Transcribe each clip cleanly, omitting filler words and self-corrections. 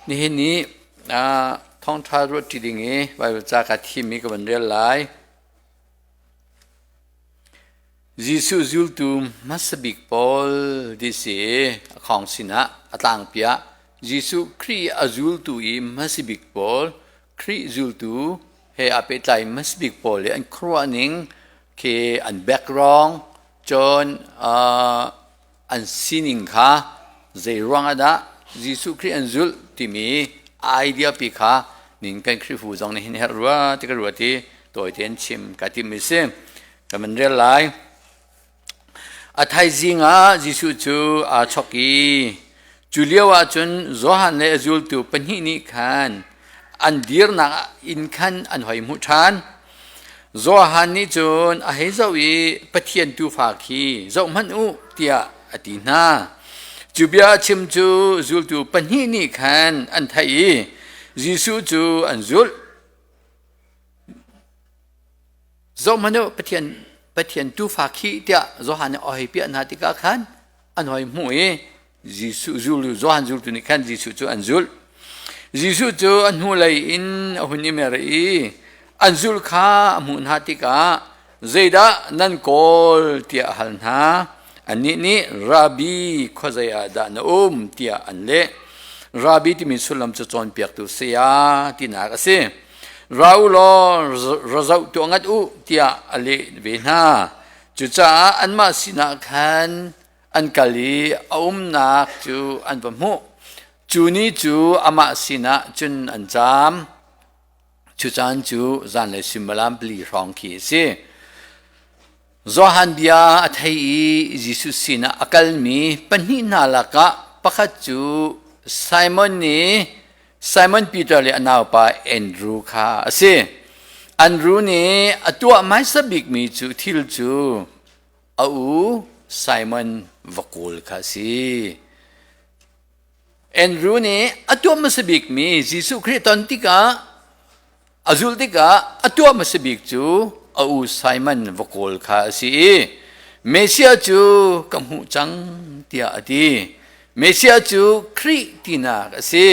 Nihin ni thawngṭha ruahṭi ding i Baibal ca ka thimmi ka van rel lai. Jesuh zultu hmasa bik pawl ti si a khawng sinah a tlangpi ah Jesuh Khrih a zultu i hmasa bik pawl Khrih zultu he aa pehtlai hmasa bik pawl i an khuaruahning khi an background cun an sining kha zei ruangah dah Jesuh Khrih an zulh timi idea pi kha ning kan Khrihfu zong nih hin herh rua ti ka ruat i tawi tein chim ka timmi si. Kan van rel lai. A thaizing ah Jesuh cu aa chok i cu lio ah cun Johan le a zultu pahnih nih khan an dirnak inn khan an hoi hmuh ṭhan. Johan nih cun a hei zoh i Pathian tuufa khi zohhmanh u tiah a ti hna. Cu bia a chim cu zultu pahnih nih khan an theih i Jesuh cu an zulh. Zohhmanh u, Pathian, Pathian tuufa khi tiah Johan nih a hei piah hna tikah khan an hoi hmuh i Jesuh zultu Johan zultu nih khan Jesuh cu an zulh. Jesuh cu a hnulei in a hun i mer i an zulh kha a hmuh hna tikah zeidah nan kawl tiah a hal hna. Annih nih Rabbi khuazei ah dah na um tiah an leh. Rabbi timi sullam cu cawnpiaktu saya tinak a si. Ra u law ra zoh tuah ngat u tiah a leh ve hna. Cucaah anmah sinah khan an kal i a umnak cu an va hmuh. Cu ni cu amah sinah cun an caam. Cu caan cu zanlei suimilam pali hrawng khi a si. Johan bia a thei i Jesuh sinah a kalmi pahnih hna lakah pakhat cu Simon nih Simon Peter le a naupa Andrew kha a si. Andrew nih a tuah hmaisa bikmi cu thil cu a u Simon va kawl kha a si. Andrew nih a tuah hmasa bikmi Jesuh Khrih ton tikah a zulh tikah a tuah hmasa bik cu a u Simon va kawl kha a si i Messiah cu ka hmuh cang tiah a ti. Messiah cu Khrih tinak a si.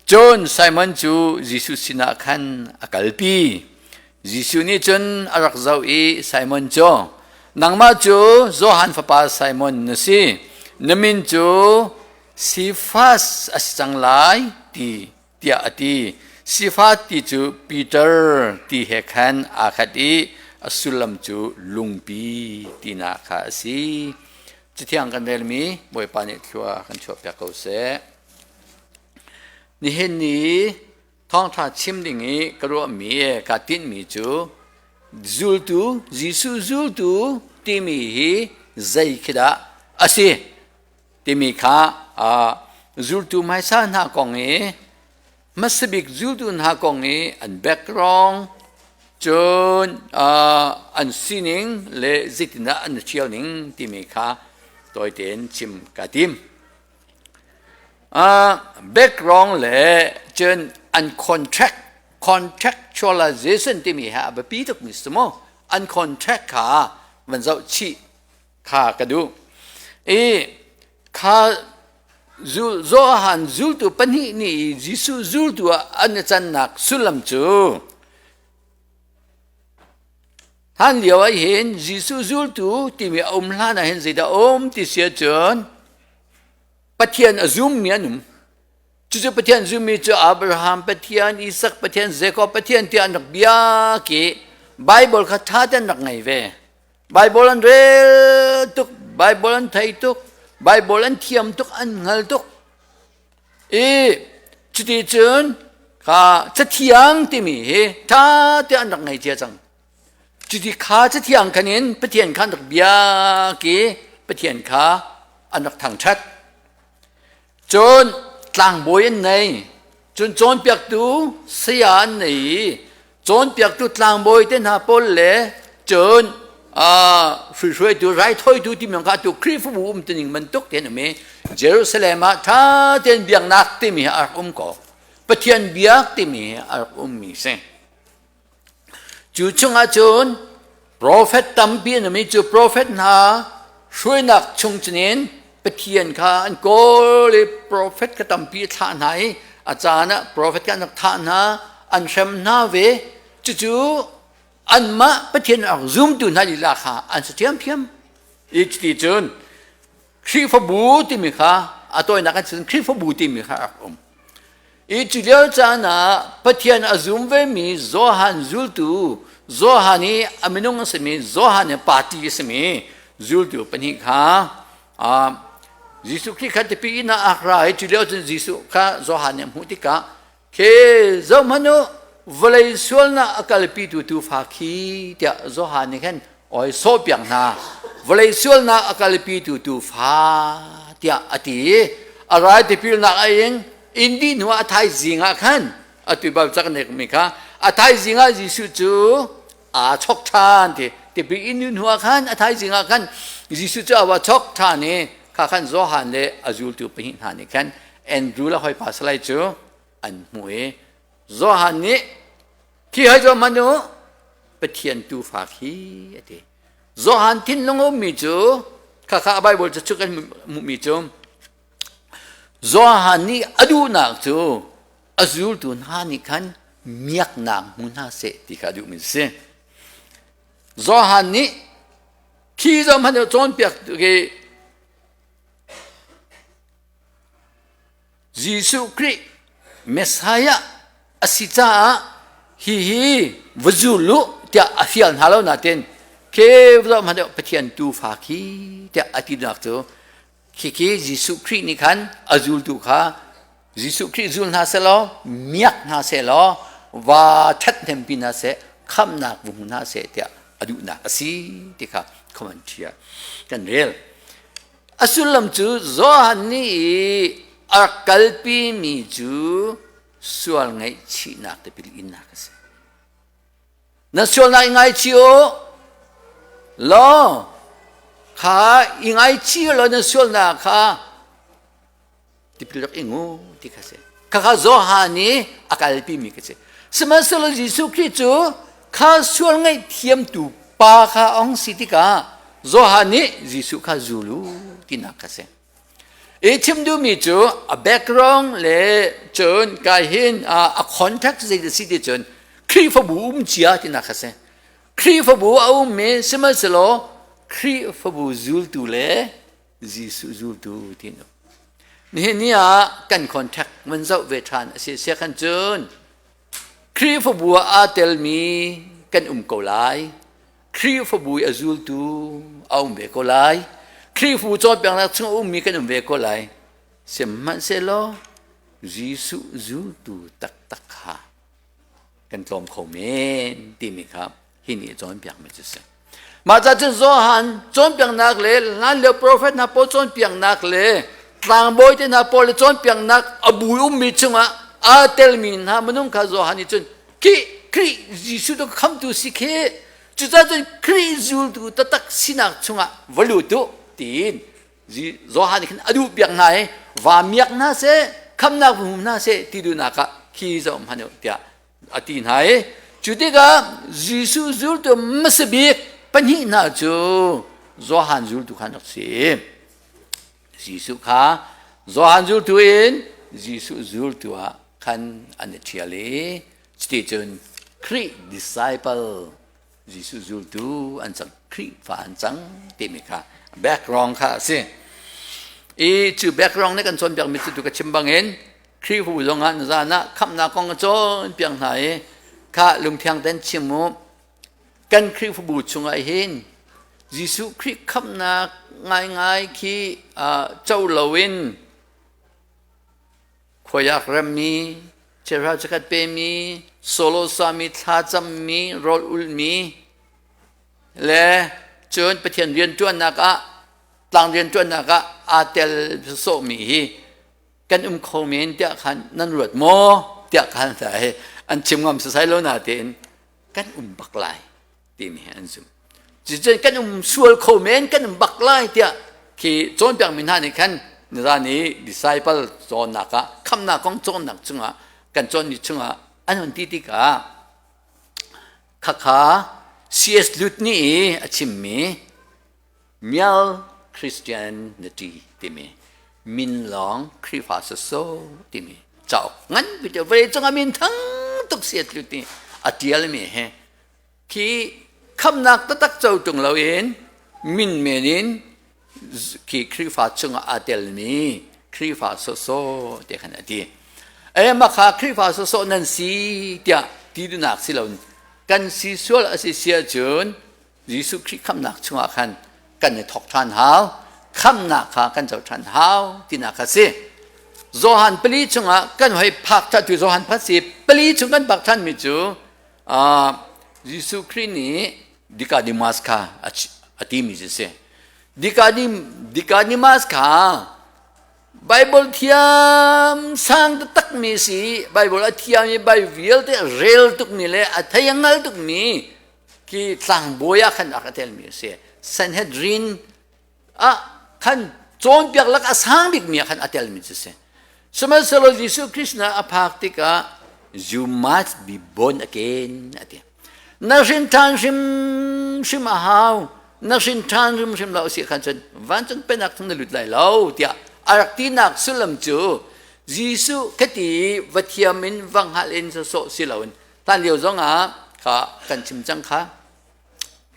Cun Simon cu Jesuh sinah khan a kalpi. Jesuh nih cun a rak zoh i Simon cu, Nangmah cu Johan fapa Simon na si. Na min cu Sifas a si cang lai, ti tiah a ti. Sifas ti cu Peter ti he khan aa khat i a sullam cu lungpi tinak kha a si. Cathiang kan relmi Bawipa nih thlua kan chuahpiak ko seh. Nihin ni Thawngṭha chim ding i ka ruahmi kaa tinhmi cu zultu, Jesuh zultu timi hi zei khi dah a si timi kha zultu hmaisa hna kong i hmasabik zultu hna kong i an background cun an sining le zeitindah an i ṭhial ning timi kha tawi tein chim kaa tim. Background le cun an contract contractualization timi hi a biapi tukmi si mu. An contract kha van zoh chih kha ka duh. I kha Johan zultu pahnih nih Jesuh zultu ah an i cannak sullam cu hlan lio ah hin Jesuh zultu timi a um hlan ah hin zeidah um ti si ahcun Pathian a zummi an um. Cucu Pathian zummi cu Abraham Pathian, Isak Pathian, Jacob Pathian tiah an rak biak i Bible kha ṭha tein an rak ngei ve. Bible an rel tuk, Bible an thei tuk, Bible an thiam tuk, an hngal tuk. I cuti cun kha cathiang timi hi ṭha tein an rak ngei cia cang. Cuti kha cathiang khan in Pathian kha an rak biak i Pathian kha an rak thangṭhat. Cun tlangbawi an nei. Cun cawnpiaktu saya an nei i cawnpiaktu tlangbawi te hna pawl le cun hruihruaitu raithawitu timi kha atu Khrihfabu um tining bantuk te an um i Jerusalem ah ṭha tein biaknak timi hi a rak um ko. Pathian biak timi hi a rak ummi si. Cu chungah cun profet tampi an um i cu profet hna hruainak chung cunin Pathian kha an kawl i profet kha tampi a thlah hna i a caan ah profet kha an rak thah hna, an hrem hna ve. Cucu anmah Pathian a rak zumtu hna lila kha an si ṭhiamṭhiam. I cuti cun Khrihfabu timi kha a tawinak in cun Khrihfabu timi kha a rak um. I cu lio caan ah Pathian a zum vemi Johan zultu, Johan i a minung a simi Johan i party a simi zultu pahnih kha Jesuh Khrih kha tipi in a ra i cu lio cun Jesuh kha Johan nih a hmuh tikah khi zohhmanh u vawlei sualnak a kalpitu tuufa khi tiah Johan nih khan oi sawhpiak hna vawlei sualnak a kalpitu tuufa tiah a ti i a rai tipilnak a ing inn dih hnuah a thaizing ah khan atu bal cak mi kha a thaizing ah Jesuh cu aa chok ṭhan ti tipil in hnuah khan a thaizing ah khan Jesuh cu a va chok ṭhan i kha khan Johan le a zultu pahnih hna nih khan Andrew le hawipa salai cu an hmuh i Johan nih khi hoi cu hmanh u Pathian tuufa khi a ti. Johan thinlung a ummi cu khakha a Bible cu kan hmuhmi cu Johan nih a duhnak cu a zultu hna nih khan miaknak hmu hna seh ti kha a duhmi a si. Johan nih khi zong hmanh cawnpiak Jesuh Khrih Messiah a si caah hihi va zul u tiah a fial hna lo nain khi hmanh Pathian tuufa khi tiah a tinak cu khikhi Jesuh Khrih nih khan a zultu kha Jesuh Khrih zul hna seh law miak hna seh law va ṭhathnempi hna seh khamhnak va hmu hna seh tiah a duhnak a si ti kha commentary ah kan rel. A sullam cu Johan nih a rak kalpimi cu sual ngaihchihnak tipil innak a si. Na sualnak i ngaichih u law kha i ngaichih law na sualnak kha tipil rak ing u ti kha si. Khakha Johan nih a kalpimi ka si. Sihmanhsehlaw Jesuh Khrih cu kha sual ngaihthiamtu pa kha a hung si tikah Johan nih Jesuh kha zul u tinak kha si. I chim duhmi cu a background le cun kai hin a context zei a si ti cun Khrihfabu um cia tinak kha si. Khrihfabu a ummi sihmanhsehlaw Khrihfabu zultu le Jesuh zultu ti an um. Nihin ni ah kan contact van zoh ve ṭhan a si sia khan cun Khrihfabu ah aa telmi kan um ko lai. Khrihfabu i a zultu a um ve ko lai. Khrihfabu cawnpiaknak chung a ummi kan um ve ko lai. Sihmanhsehlaw Jesuh zultu taktak kha kan tlawm kho men timi kha hi nih cawnpiakmi cu si. Mah ca cun Johan cawnpiaknak le hlanlio profet hna pawl cawnpiaknak le tlangbawi te hna pawl le cawnpiaknak a bu ummi chungah aa telmi hna minung kha Johan nih cun khi Khrih Jesuh cu khamtu si khi cucaah cun Khrih zultu taktak sinak chungah va lut u tiin Johan nih khan a duh piak hna i va miak hna seh khamnak va hmu hna seh ti duhnak ah khi zoh hmanh u tiah a ti hna i cu tikah Jesuh zultu hmasa bik pahnih hna cu Johan zultu kha an rak si. Jesuh kha Johan zultu in Jesuh zultu ah khan an i ṭhial i cuticun Khrih disciple Jesuh zultu an cang Khrihfa an cang timi kha background kha a si. I cu background nih kan cawnpiakmi cu tu ka chim bangin Khrihfabu zongah zan ah khamhnak kong a cawnpiak hna i kha lungthiang ten chim u kan Khrihfabu chungah hin Jesuh Khrih khamhnak ngaingai khi co loin Khuaiak remmi, cheuhra chikkhat pemi, solo sami, thlacammi, rawl ulhmi, le cun Pathian rianṭuannak ah tlang rianṭuannak ah aa tel sawhmi hi kan um kho men tiah khan nan ruat maw tiah khan an chim ngam sasai lo natein kan um bak lai timi hi an zumh. Cucun kan um sual kho men kan um bak lai tiah khi cawnpiakmi hna nih khan nizan i disciple cawnnak ah khamnak kong cawnnak chungah kan cawnmi chungah an hun ti tikah khakha C.S. Lut nih i a chimmi Mial Christianity timi min lawng Khrihfa soso timi cauk nganpi te vawleicung ah min thang tuk si a tlu ti a tialmi he khi khamnak taktak co tung loin min men in khi Khrihfa chungah aa telmi Khrihfa sawsawh te khan a ti. E makha Khrihfa sawsawh nan si tiah ti duhnak si loin kan si sual a si si ahcun Jesuh Khrih khamnak chungah khan kan i thawk ṭhan hau khamnak kha kan co ṭhan hau tinak a si. Johan pali chungah kan hoi phak ṭhan tu Johan phat si pali chung kan phak ṭhanmi cu Jesuh Khrih nih Nicodemus kha a timi cu si. Nicodemus kha Bible thiam sang taktakmi si, Bible a thiam i Bible vialte a rel tukmi le a thei a hngal tukmi ki tlangbawi ah khan a rak telmi a si. Sanhedrin ah khan cawnpiak lak a sang bikmi ah khan a telmi cu si. Sihmanhsehlaw Jesuh Christ na a phak tikah you must be born again a ti. Na hrin ṭhan hrimhrim a hau. Na hrin ṭhan hrimhrim lo si khan cun vancung pennak chung na lut lai lo tiah a rak tinak sullam cu Jesuh khati va thiam in va hngalh in sawsawh si loin hlan lio zongah kha kan chim cang kha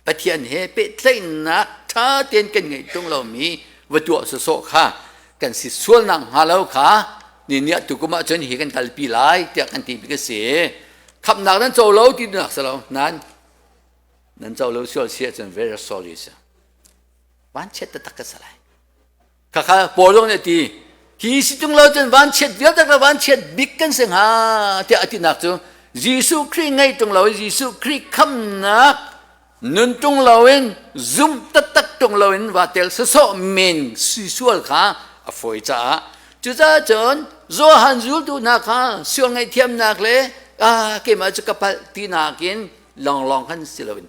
Pathian he pehtlaihnak ṭha tein kan ngeih ṭung lomi va tuah sawsawh kha kan si sualnak hnga lo kha ni nih tukum ah cun hi kan kalpi lai tiah kan ti bik a si. Khamhnak nan co lo ti nak si lo nan nan co lo sual si ahcun very sorry si. Vanchiat taktak ka si lai. Khakha Paul zong nih a ti hi si tung lo cun vanchiat vialte ka vanchiat bik kan si hnga tiah a tinak cu Jesuh Khrih ngei tung lo Jesuh Khrih khamnak nun tung loin zumh taktak tung loin va tel sawsawh men si sual kha a fawi caah cucaah cun Johan zultu hna kha sual ngaihthiamnak le ah keimah cu ka palh tinak in lawnglawng khan si loin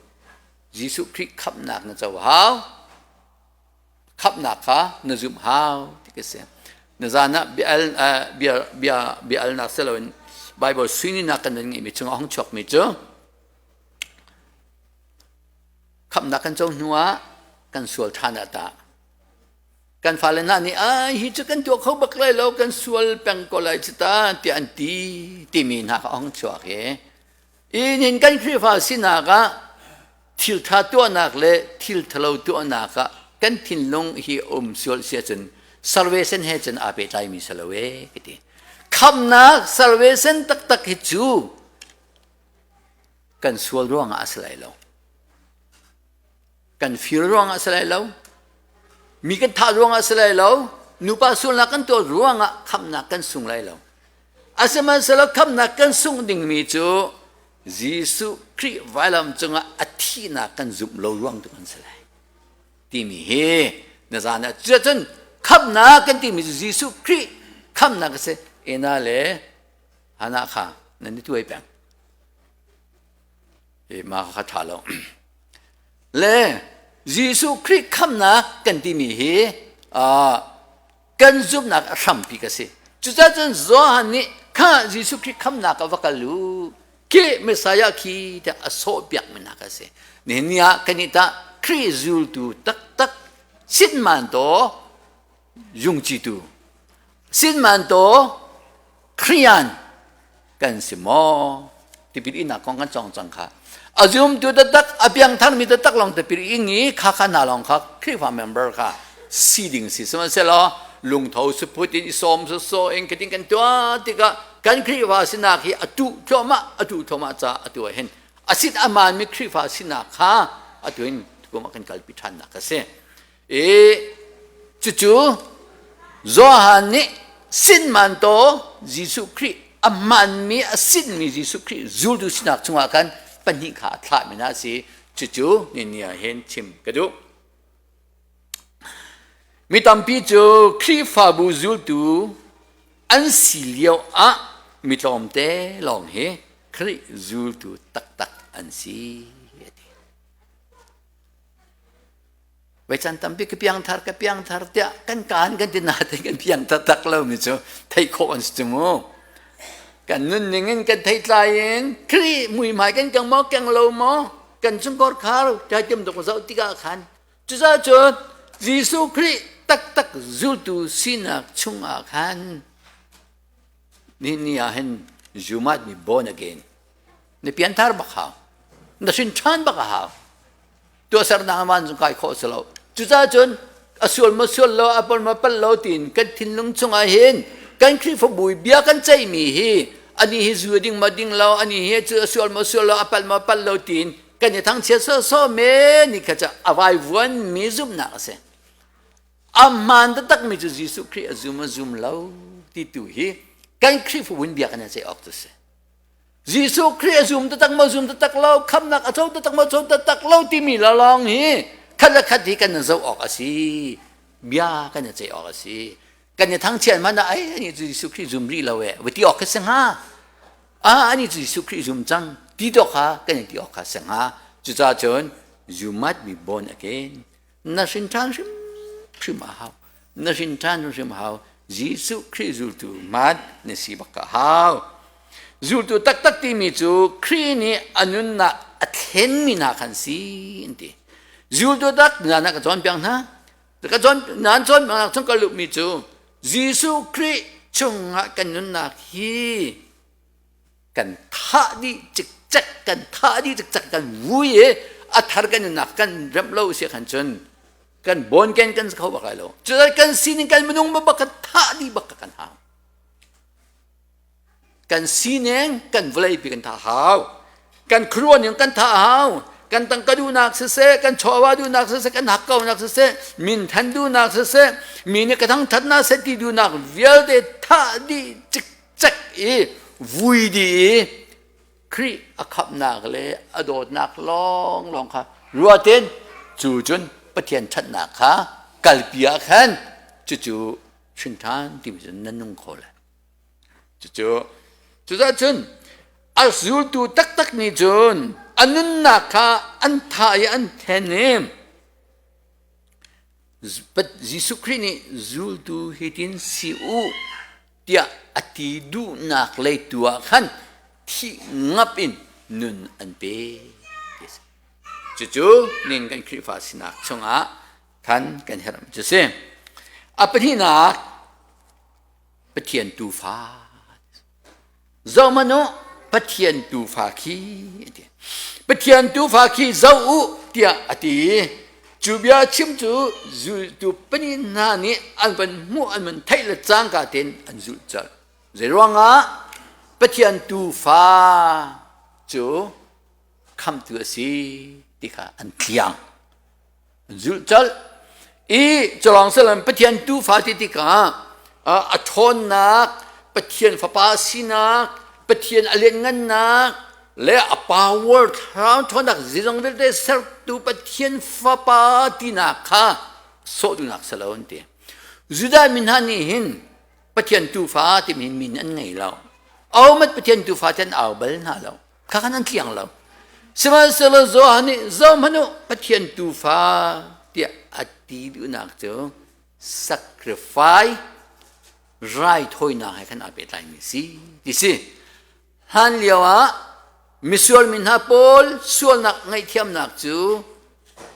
Jesuh Khrih khamnak na co hau khamhnak kha na zumh hau ti ka si. Na zan ah bia bia bia bia alnak si loin Bible suininak kan ngeihmi chungah hung chuakmi cu khamhnak kan co hnu ah kan sual ṭhan ah tah kan fale hna nih ai hi cu kan tuah kho bak lai lo kan sual peng ko lai cu ta tiah an ti timi hna kha hung chuak i Inin kan Khrihfa sinak ah thiltha tuahnak le thil thalo tuahnak ah kan thinlung hi um sual si ahcun salvation he cun aa pehtlaimi si lo ee ka ti. Khamnak salvation taktak hi cu kan sual ruangah a si lai lo. Kan fir ruangah a si lai lo. Mi kan thah ruangah a si lai lo. Nupa sualnak kan tuah ruangah khamnak kan sung lai lo. Asihmanhsehlaw khamnak kan sungh dingmi cu Jesuh Khrih vailam cungah a thihnak kan zumh lo ruang tu kan si lai timi hi na zan ah cucun khamnak kan timi cu Jesuh Khrih khamnak a si ena le hana kha nan i tuai peng i ma kha tha lo le Jesuh Khrih khamnak kan timi hi kan zumhnak a hrampi ka si. Cucaah cun Johan nih kha Jesuh Khrih khamnak ah va kal u khi Messiah khi tiah a sawhpiak mi hna ka si. Nihin ni ah kan nih tah Khrih zultu taktak sinman to jungcitu sinman to Khrian kan si maw? Tipil innak kong kan cawng cang kha. A zumtu taktak, a piangthar mi taktak lawng tipil ing i kha kha hna lawng kha Khrihfa member kha si ding si. Sihmanhsehlaw lungtho suput in i sawm sawsawh in katin kan tuah tikah kan Khrihfa sinak hi a tuh thluahmah, a tuh thluahmah ca atu ah hin a sit a maanmi Khrihfa sinak kha atu hin tukum ah kan kalpi ṭhannak a si. I cucu Johan nih sinman taw Jesuh Khrih a hmanmi a sinmi Jesuh Khrih zultu sinak chungah khan pahnih kha a thlahmi hna a si. Cucu ni ah hin chim ka duh. Mi tampi cu Khrihfabu zultu an si lio ah mi tlawmte lawng hi Khrih zultu taktak an si a ti. Voi caan tampi ka piangthar ka piangthar tiah kan kaan kan ti nain kan piang taktak lomi cu theih khawh an si cu mu. Kan nunning in kan theitlai in Khrih muihmai kan keng maw keng lo maw kan chungkhar khar ṭhaitim dok zoh tikah khan cucaah cun Jesuh Khrih taktak zultu sinak chungah khan nihin ni ah hin you must be born again. Na pianthar bak hau. Na hrin ṭhan bak a hau. Tuahsernak vancung kai khawh si lo. Cucaah cun a sual maw sual lo, a pal maw pal lo tiin kan thinlung chungah hin kan Khrihfabu bia kan ceihmi hi ani hi zu a ding maw ding lo, ani hi cu a sual maw sual lo, a pal maw pal lo tiin kan i thangchiat sawsawh men ni kha cu a vaivuanmi zumhnak a si. A hmaan taktakmi cu Jesuh Khrih a zum a zum lo ti tu hi kan Khrihfabu in bia kan i ceih awk cu a si. Jesuh Khrih a zum taktak maw zum taktak lo khamnak a co taktak maw co taktak lo timi lawng hi khat le khat hi kan zoh awk a si bia kan i ceih awk a si kan i thangchiat hmanh ah ai ani cu Jesuh Khrih zum rih lo e va ti awk khi si hnga ah ani cu Jesuh Khrih zum cang ti to kha kan i ti awk kha si hnga cucaah cun you must be born again na hrin ṭhan hrimhrim a hau na hrin ṭhan hrimhrim a hau Jesuh Khrih zultu hmaan na si bak a hau zultu taktak timi cu Khrih nih a nunnak a thlenmi hna khan si an ti zultu tak na na ka cawnpiak hna ka cawn nan cawnpiaknak chung ka luhmi cu Jesuh Khrih chungah kan nunnak hi kan thah dih cikcek kan thah dih cikcek kan vui i a thar kan nunnak kan remh lo si khan cun kan bawnken kan si kho bak lai lo cucaah kan sining kan minung bak kan thah dih bak kan hau kan sining kan vawlei pi kan thah hau kan khuaruahning kan thah hau kan tangka duhnak siseh kan chawva duhnak siseh kan hakkaunak siseh minthan duhnak siseh mi nih ka thangthatnak seh ti duhnak vialte thah dih cik cek i vui dih i Khrih a khamhnak le a dawtnak lawnglawng kha ruatin cu cun Pathian ṭhatnak kha kalpi ah khan cucu hrin ṭhan timi cun nan nung kho lai. Cucu cucaah cun a zultu taktak nih cun a nunnak kha an thah i an then i Jesuh Khrih nih zultu hitin si u tiah a ti duhnak lei tu ah khan thih ngap in nun an pe. Cucu ning kan Khrihfa sinak chungah khan kan herh cu si. A pahnihnak Pathian tuufa. Zohhmanh u, Pathian tuufa khi a ti. Pathian tuufa khi zoh u tiah a ti. Cu bia chim cu zultu pahnih hna nih an van hmuh an van theih le cangka tein an zulh colh. Zeiruangah Pathian tuufa cu khamhtu a si ti kha an tliang. Zulh colh i culawng siloin Pathian tuufa ti tikah a ṭhawnnak, Pathian fapa sinak, Pathian a lianngannak le a power thlarau ṭhawnnak zeizong vialte sertu Pathian fapa tinak kha sawh duhnak si lo an ti. Judah mi hna nih hin Pathian tuufa timi min an ngei lo. Ahohmanh Pathian tuufa ti an au bal hna lo. Kha khan an tliang lo. Sihmanhsehlaw Johan nih zohhmanh u Pathian tuufa tiah a ti duhnak cu sacrifice raithawinak he khan aa pehtlaimi si ti si. Hlan lio ah misual mi hna pawl sualnak ngaihthiamnak cu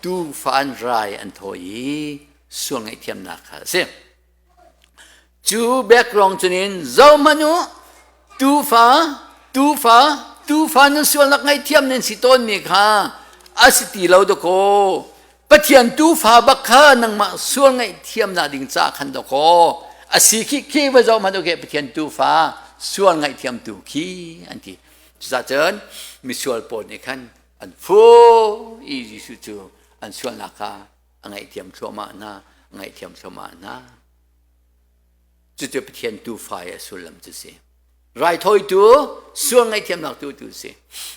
tuufa an rai an thawi i sual ngaihthiamnak kha a si. Cu background cunin zohhmanh u, tuufa, tuufa, tuufa nan sualnak ngaihthiam nan si tawnmi kha a si ti lo dakaw. Pathian tuufa bak kha nangmah sual ngaihthiamnak ding ca khan dakaw. A si khi khi va zohhmanh u khi Pathian tuufa sual ngaihthiamtu khi an ti. Cucaah cun misual pawl nih khan an fuh i Jesuh cu an sualnak kha a ngaihthiam thluahmah hna a ngaihthiam thluahmah hna cucu Pathian tuufa i a sullam cu si raithawitu sual ngaihthiamnak tu tu si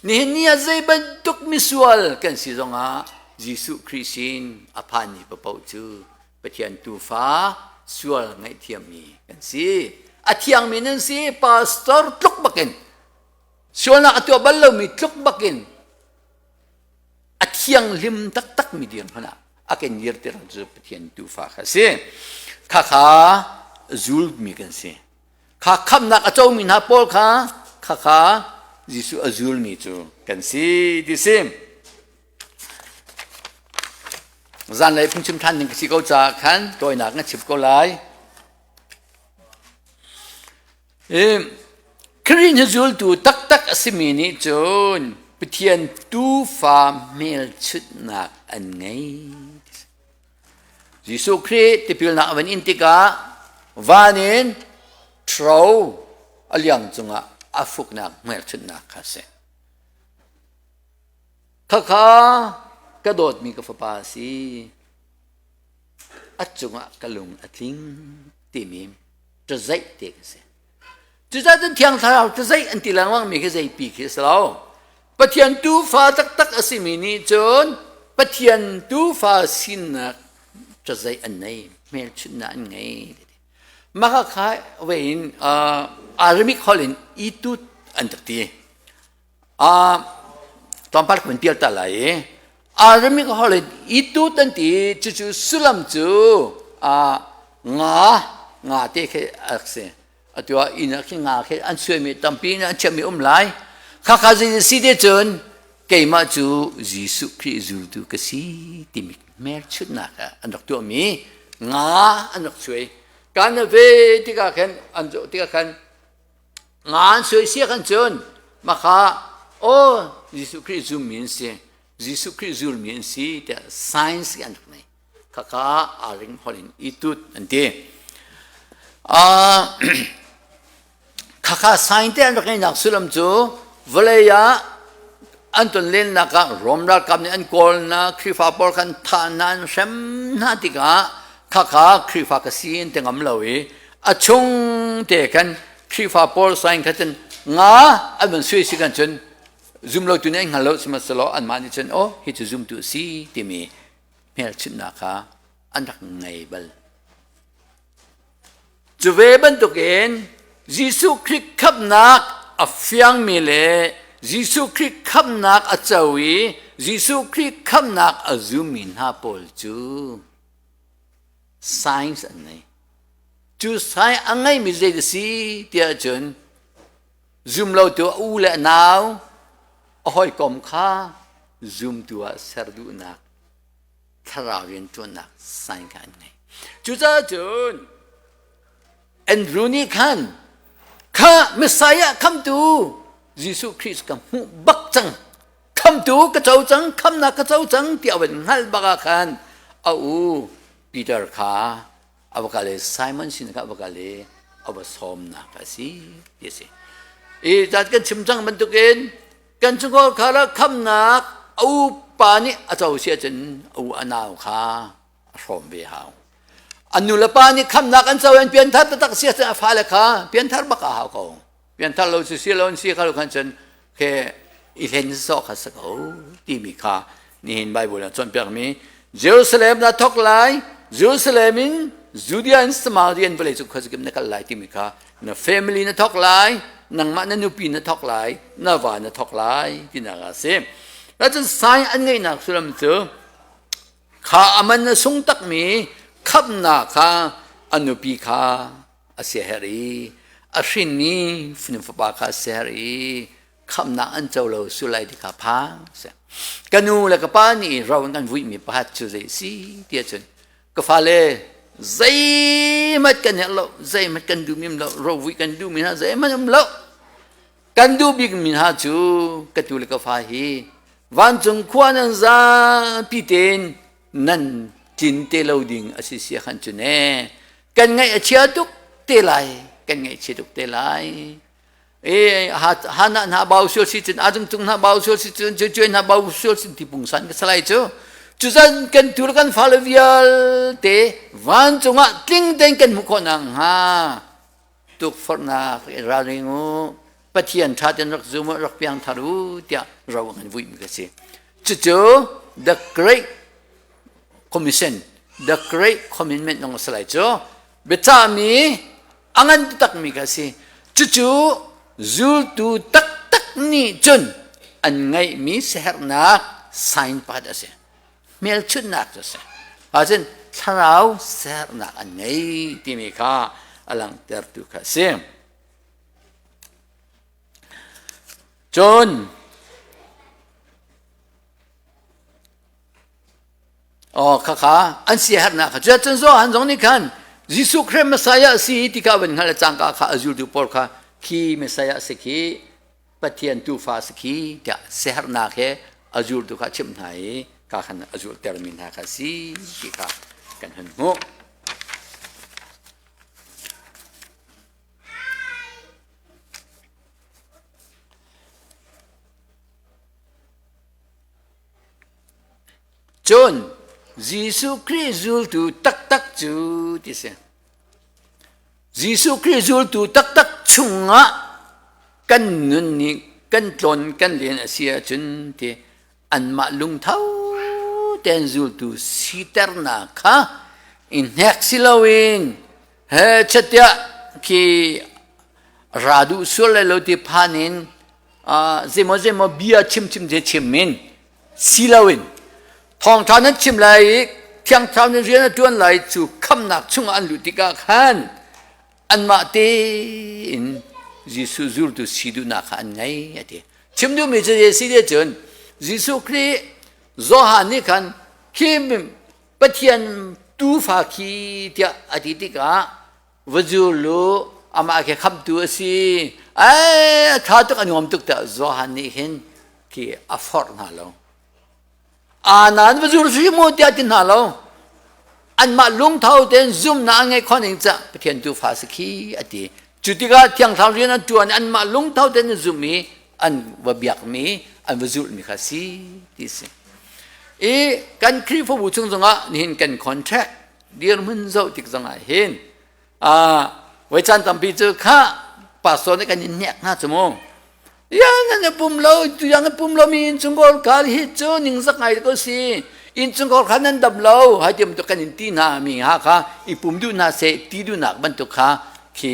nihin ni ah zei bantuk misual kan si zongah Jesuh Khrih sin a phanmi paoh cu Pathian tuufa sual ngaihthiammi kan si a thiangmi nan si pastor tluk bakin sualnak a tuah bal lomi tluk bakin a thianghlim taktakmi dirhmun ah a kan dirter cu Pathian tuufa kha a si. Khakha zulmi kan si. Kha khamnak a comi hna pawl kha khakha Jesuh a zulmi cu kan si ti si. Zanlei phungchim ṭhan ding ka si ko caah khan tawinak na chim ko lai. Khrih na zultu taktak a simi nih cun Pathian tuufa hmelchunhnak an ngei. Jesuh Khrih tipilnak a van in tikah van in ṭhro a liang cungah a fuknak hmelchunhnak kha a si. Khakha ka dawtmi ka fapa a si. A cungah ka lung a tling timi ṭazeih te ka si. Cucaah cun Thiang Thlarau ṭazeih an ti lengmang mi khi zeipi khi a si lo. Pathian tuufa taktak a simi nih cun Pathian tuufa sinak ṭazeih an nei, hmelchunhnak an ngei. Mah kha ve in Aramaic holh in itut an rak ti. Tlawmpal ka van pial ta lai i Aramaic holh in itut an ti cucu sullam cu nga nga te khi a rak si. Atu ah inn ah khin nga khi an suaimi tampi in an chiahmi um lai. Khakha zei si te cun keimah cu Jesuh Khrih zultu ka si timi hmelchunhnak ah an rak tuahmi nga an rak suai. Kan ve tikah khan an zoh tikah khan nga an suai sia khan cun maka aw Jesuh Khrih zummi an si Jesuh Khrih zulmi an si tiah science an rak nei. Khakha aa ring holh in i tut an ti. Khakha sign te an rak ngeihnak sullam cu vawlei ah an ton lennak ah Rom ralkap nih an kawl hna, Khrihfa pawl khan thah hna, an hrem hna tikah khakha Khrihfa ka si an ti ngam lo i a chung te khan Khrihfa pawl sign kha cun nga an van sui si kan cun zum lo tu nih an hngal lo sihmanhsehlaw anmah nih cun oh hi cu zumtu a si timi hmelchunhnak kha an rak ngei bal. Cu ve bantukin Jesuh Khrih khamhnak a fiangmi le Jesuh Khrih khamhnak a co i Jesuh Khrih khamhnak a zummi hna pawl cu science an ngei. Cu science a ngeimi zei a si tiah cun zumlotu a u le a nau a hawikom kha zumtu ah ser duhnak thlarau rianṭuannak sign kha an ngei. Cucaah cun Andrew nih khan kha Messiah khamtu Jesuh Christ ka hmuh bak cang khamtu ka co cang khamnak ka co cang tiah van hngalh bak ah khan a u Peter kha a va kal i Simon sin kha a va kal i a va sawmnak a si ti a si. I zat kan chim cang bantukin kan chungkhar kha la khamnak a upa nih a co si ahcun a u a nau kha a hrawm ve hau. An nu le pa nih khamnak an co an pianthar taktak si ahcun a fale kha pianthar bak a hau ko. Pianthar lo si si lo an si kha lo khan cun ke i hlen sawh kha si ko timi kha nihin Bible ah cawnpiakmi Jerusalem na thok lai Jerusalem in Judea in Samaria in vawlei cung khuazakim na kal lai timi kha na family na thok lai nangmah na nupi na thok lai na va na thok lai tinak a si cun sign an ngeihnak sullam cu kha aman na sung takmi khamnak kha a nupi kha a siaherh i a hrinmi fanu fapa kha a siaherh i khamnak an co lo sulai ti kha phang si ka nu le ka pa nih ro an kan vuihmi pakhat cu zei si ti ahcun ka fale zeihmanh kan herh lo zeihmanh kan duhmi um lo ro vui kan duhmi hna zeihmanh um lo kan duh bikmi hna cu ka tu le ka fa hi vancung khua nan zapi tein nan tlin te lo ding a si sia khan cu ne kan ngaih a chia tuk te lai kan ngaih chia tuk te lai e hana hna bau sual si cun a cung hna bau sual si cun cuai hna bau sual si ti pungsan ka salai cu cuzan kan tu kan fale vialte vancung ah tling tein kan hmuh khawh nak hnga tukforhnak ralring u Pathian ṭha ten rak zum rak piang thar u tiah ro an vuih mi ka si cucu the great commission the great commitment nong salai cu biacahmi a ngan takmi ka si cucu zultu taktak nih cun an ngeihmi siaherhnak sign pakhat a si hmelchunhnak cu a si ahcun thlarau siaherhnak an ngei timi kha a langhtertu kha a si cun. Aw khakha an siaherhnak kha cuacun Johan zong nih khan Jesuh Khrih Messiah a si ti kha van hngalh cangka kha a zultu pawl kha khi Messiah a si khi Pathian tuufa a si khi tiah siaherhnak he a zultu kha a chimh hna i ka khan a zulhtermi hna kha si ti kha kan hun hmuh. Cun Jesuh Khrih zultu taktak cu ti si. Jesuh Khrih zultu taktak chungah kan nun nih kan tlawn kan len a si ahcun ti anmah lungtho tein zultu siternak kha i hnek si loin he chatiah khi ra duh sual lai lo ti phan in zeimaw zeimaw bia chimchim te chim in si loin thawngṭha nan chim lai i thiang thlarau nih rian a ṭuan lai cu khamnak chungah an luh tikah khan anmah tein Jesuh zultu si duhnak kha an ngei a ti. Chim duhmi cu si te cun Jesuh Khrih Johan nih khan khi Pathian tuufa khi tiah a ti tikah va zul u amah khi khamtu a si ai a ṭha tuk a nuam tuk tiah Johan nih hin khi a forh hna lo anan va zul hrim u tiah ti hna lo anmah lungtho tein zumnak an ngeih khawh ning cah Pathian tuufa si khi a ti cu tikah Thiang Thlarau rian an ṭuan anmah lungtho tein an zumh i an va biakmi an va zulhmi kha si ti si i kan Khrihfabu chung zongah nihin kan contract dirhmun zoh tik zongah hin voi caan tampi cu kha pastor nih kan in hnek hna cu mu ya nan pum lo tuyang pum lo mi innchungkhar kha hi cu ningzak ngai ko si innchungkhar kha nan dam lo hai tiam tu kan in ti hna mi ha kha i pum duh hna seh ti duhnak bantuk kha khi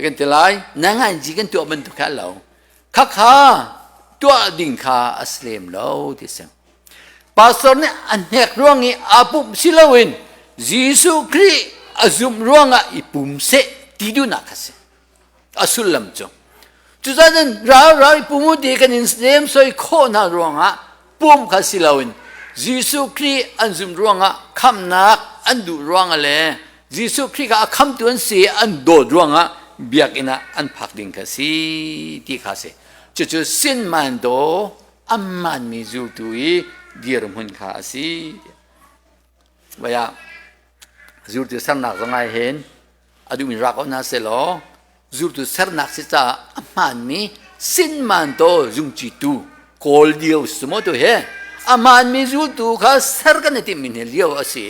kan ti lai na ngai ji kan tuah bantuk kha lo kha kha tuah ding kha a si lem lo ti si Pastor nih a hnek ruang i aa pumh si loin Jesuh Khrih a zumh ruangah i pum seh ti duhnak kha si. A sullam cu. Cucaah ral ral i pum u ti kan in lem soi khawh hna ruangah pum kha si loin Jesuh Khrih an zumh ruangah khamnak an duh ruangah le Jesuh Khrih kha a khamtu an si an dawt ruangah biakinn ah an phak ding kha si ti kha si. Cucu sin man daw ammanmi zultu i dirhmun kha a si. Vai ah zultu sernak zong ah hin a duhmi rak ko hna selaw zultu sernak si caah a hmaanmi sinman to zungcitu kawl lio si maw tu he a hmaanmi zultu kha ser kan i timhmi hne lio a si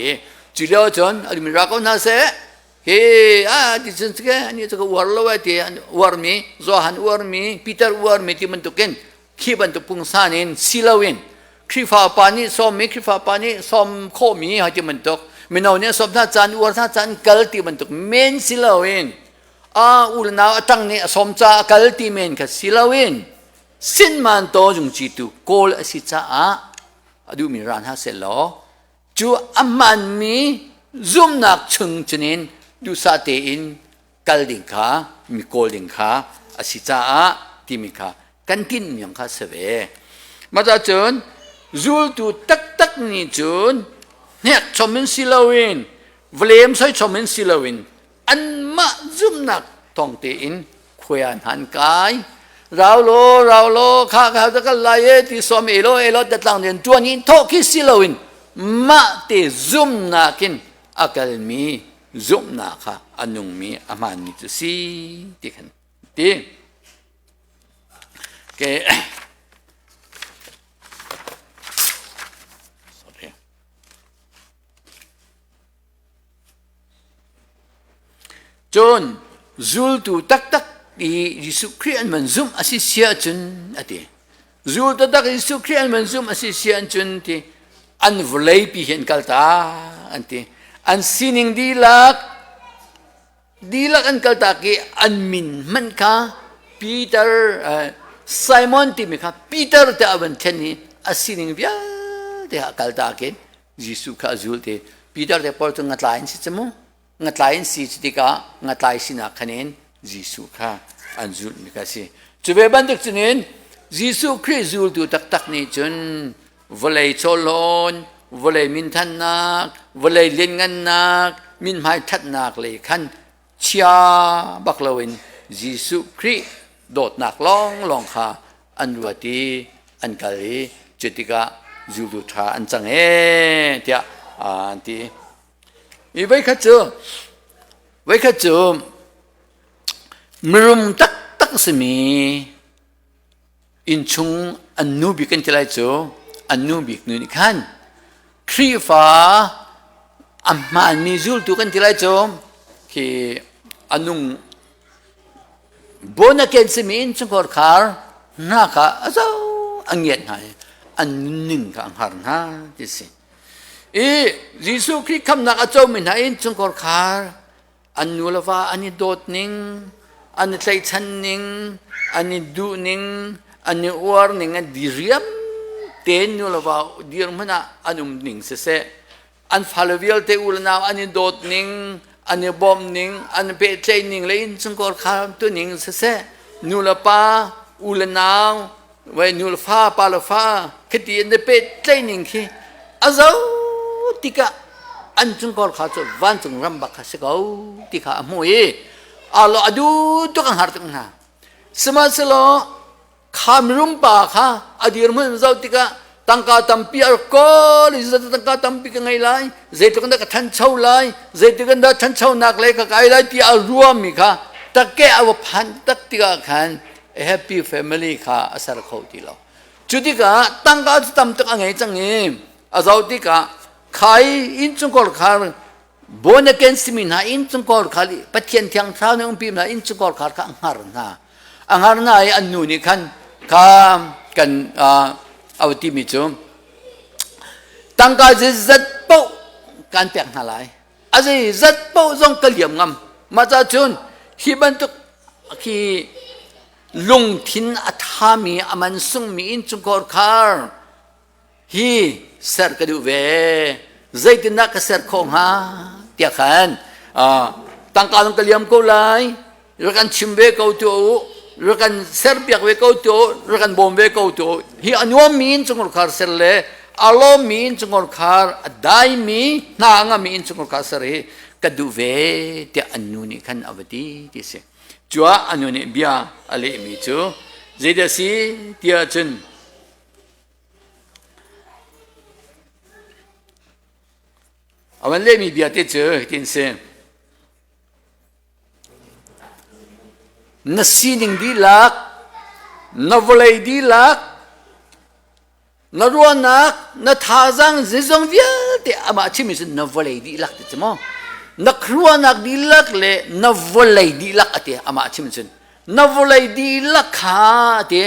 cu lio cun a duhmi rak ko hna seh hi a ti cun ke ani cu ka uar lo ai ti uarmi Johan uarmi Peter uarmi ti bantukin khi bantuk pungsan in si loin Khrihfa pa nih sawmmi Khrihfa pa nih sawm khawhmi hai ti bantuk mino nih sawm hna caan uar hna caan kal ti bantuk men si loin a unau a tang nih a sawm ca a kal ti men kha si loin sinman to zungci tu kawl a si caah a duhmi ra hna seh law cu a hmanmi zumnak chung cunin duhsah tein kal ding kha mi kawl ding kha a si caah timi kha kan tinhmi kha si ve. Mah cun zultu taktak nih cun hnek chom in si loin vlem soi chom in si loin anmah zumhnak thawng tein khuai ah hna an kai rau law rau law kha kha ka kal lai e ti som elo elo tatlang rian tuan in thawh khi si loin mah te zumhnak in a kalmi zumhnak kha a nungmi a hmaanmi cu si ti khan ti ke sorry cun zultu taktak i Jesuh Khrih an van zumh a si sia cun a ti Zul taktak Jesuh Khrih an van zumh a si si ahcun ti an vawleipi hi an kalta an ti. An sining dihlak dihlak an kaltak i an min hmanh kha Peter Simon timi kha Peter te a van thlen i a sining vialte a kaltak in Jesuh kha a zul ti. Peter te pawl cu ngatlai an si cu mu. Ngatlai an si cu tikah ngatlai sinak khan in Jesuh kha an zulhmi kha a si. Cu ve bantuk cunin Jesuh Khrih zultu taktak nih cun vawlei chawhlawn, vawlei minthannak, vawlei lianngannak, mithmai ṭhatnak lei khan chia bak loin Jesuh Khrih dawtnak lawnglawng kha an ruat i an kal i cu tikah zultu ṭha an cang ee tiah an ti. I voikhat cu voikhat cu mirum taktak simi innchung an nu bik kan ti lai cu an nu bik nu nih khan Khrihfa a hmaanmi zultu kan ti lai cu khi a nung born again simi innchungkhar khar hna kha a zo a ngiat hna i an nunning kha a hngar hna ti si. I Jesuh Khrih khamnak a comi hna innchungkhar khar an nu le va an i dawt ning, an i tlaihchan ning, an i duh ning, an i uar ning, an diriam tein nu le va dirhmun ah an um ning siseh, an fale vialte u le nau an i dawt ning, an i bawmh ning, an i pehtlaih ning le innchungkhar kha tu ning siseh, nu le pa, u le nau, Vai nu le fa, pa le fa, khiti an i pehtlaih ning khi a zo tikah an chungkhar kha cu vancung ram bak kha si ko ti kha a hmuh i alo a du tuk a hngar tuk hna. Sihmanhsehlaw kha mirum pa kha a dirhmun zoh tikah tangka tampi a rak kawl i tangka tampi ka ngei lai zeitluk in dah ka ṭhancho lai zeitluk in dah ṭhanchonak lei ka kai lai ti a ruahmi kha takke a va phan tak tikah khan a happy family kha a ser kho ti lo. Cu tikah tangka cu tam tuk a ngei cang i a zoh tikah khai innchungkhar khar born again simi hna innchungkhar khar Pathian thiang thlarau nih umpi hna innchungkhar khar kha a hngar hna. A hngar hna i an nu nih khan kha kan a timi cu tangka zeizat paoh kan pek hna lai. A zeizat paoh zong ka liam ngam. Mah ca cun hi bantuk khi lungthin a thami a man sungmi innchungkhar khar hi ser ka duh ve zeitindah ka ser khawh hnga tiah khan tangka zong ka liam ko lai rak kan chim ve ko tu u rak kan serpiak ve ko tu u rak kan bawm ve ko tu u hi a nuammi innchungkhar khar ser le a lawmmi innchungkhar khar a daimi hna a ngami innchungkhar khar ser hi ka duh ve tiah an nu nih khan a va ti ti a si. Cuah a nu nih bia a lehmi cu zeidah a si tiah cun a van lehmi bia te cu hitin si. Na sining dihlak, na vawlei dihlak, Na ruahnak, na thazaang zeizong vialte amah chimmi cu na vawlei dihlak ti cu maw? Na ruahnak dihlak le na vawlei dihlak a ti amah chim cun. Na vawlei dihlak kha a ti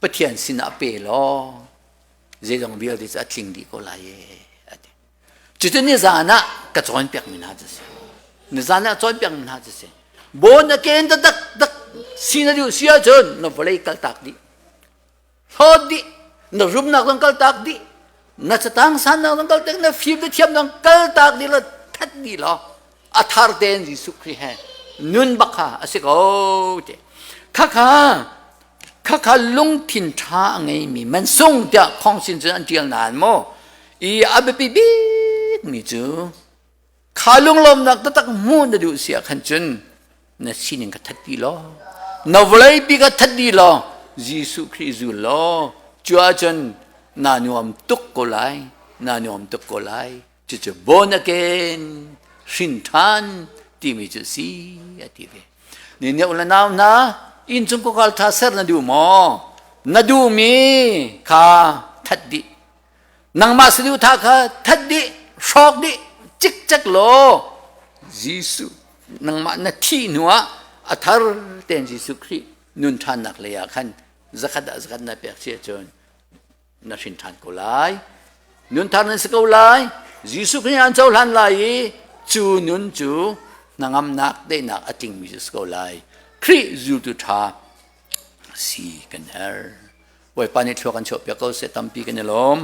Pathian sinah pe law zeizong vialte cu a tling dih ko lai e a ti. Cucu nizan ah ka cawnpiakmi hna cu si. Nizan ah cawnpiakmi hna cu si. Born again taktak tak si na duh si ahcun na vawlei kaltak dih. hlawt dih na rumnak zong kaltak dih na catang sannak zong kaltak na fim na thiam zong kaltak dih la that dih law a thar tein Jesuh Khrih he nun bak kha a si ko ti khakha khakha lungthin ṭha a ngeimi mansung tiah khongsin cun an ṭial nain maw i a biapi bik mi cu Kha lunglawmnak taktak hmuh na duh si ah khan cun na sining kha that ti law na vawleipi kha that dih law Jesuh Khrih zul law cu ahcun naa nuam tuk ko lai naa nuam tuk ko lai cucu born again hrin ṭhan timi cu si a ti ve ni ne u le nau hna innchung khuakal tha ser na duh maw na duhmi kha that dih Nangmah saduhthah kha that dih, hrawk dih, cikcek law Jesuh nangmah na thih hnuah a thar tein Jesuh Khrih nun ṭhannak lei ah khan zakhat ah zakhat na pek si ahcun na hrin ṭhan ko lai. Nun thar nan si ko lai. Jesuh Khrih an cohlan lai i cu nun cu hnangamnak daihnak a tlingmi cu si ko lai. Khrih zultu ṭha si kan herh. Bawipa nih thlua kan chuahpiak ko seh tampi kan i lawm.